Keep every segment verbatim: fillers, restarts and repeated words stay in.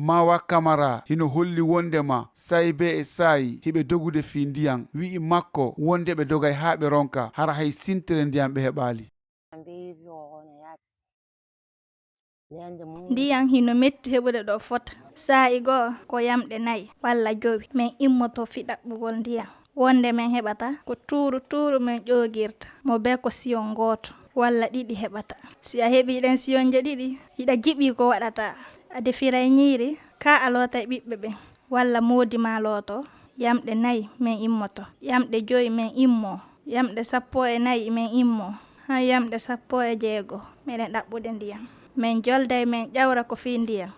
Mawa Kamara hino holli wonndema Saybe e Saayi hiɓe dogude fii ndiyan, wi'i makko wonnde ɓe dogay haa ɓe ronka, hara hay sintere ndiyan ɓe heɓaali. Ndiyan hino metti heɓude ɗo fota. Saa'i goo ko yamɗe nayi walla jowi men immoto fii ɗaɓɓugol ndiyan. Wonnde men heɓata ko tuuru tuuru men ƴoogirta mo bee ko siyon gooto walla ɗiɗi heɓata. Si a heɓii ɗen siyonje ɗiɗi, hiɗa jiɓii ko waɗataa. A defiray ñiiri, kaa a lootay ɓiɓɓe ɓen. Walla moodi maa looto, yamɗe nayi men immoto, yamɗe jowi men immoo, yamɗe sappo e nayi men immoo, haa yamɗe sappo e jeego meɗen ɗaɓɓude ndiyan. Men jolday men ƴawra ko fii ndiyan.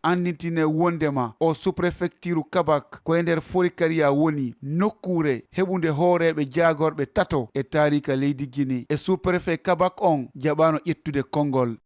Anndintine wonndema oo sous-préfecture Kabak ko e nder Forikariya woni nokkuure heɓunde hooreeɓe jaagorɓe tato e taariika leydi Gine. E sous-préfet Kabak on jaɓaano ƴettude konngol.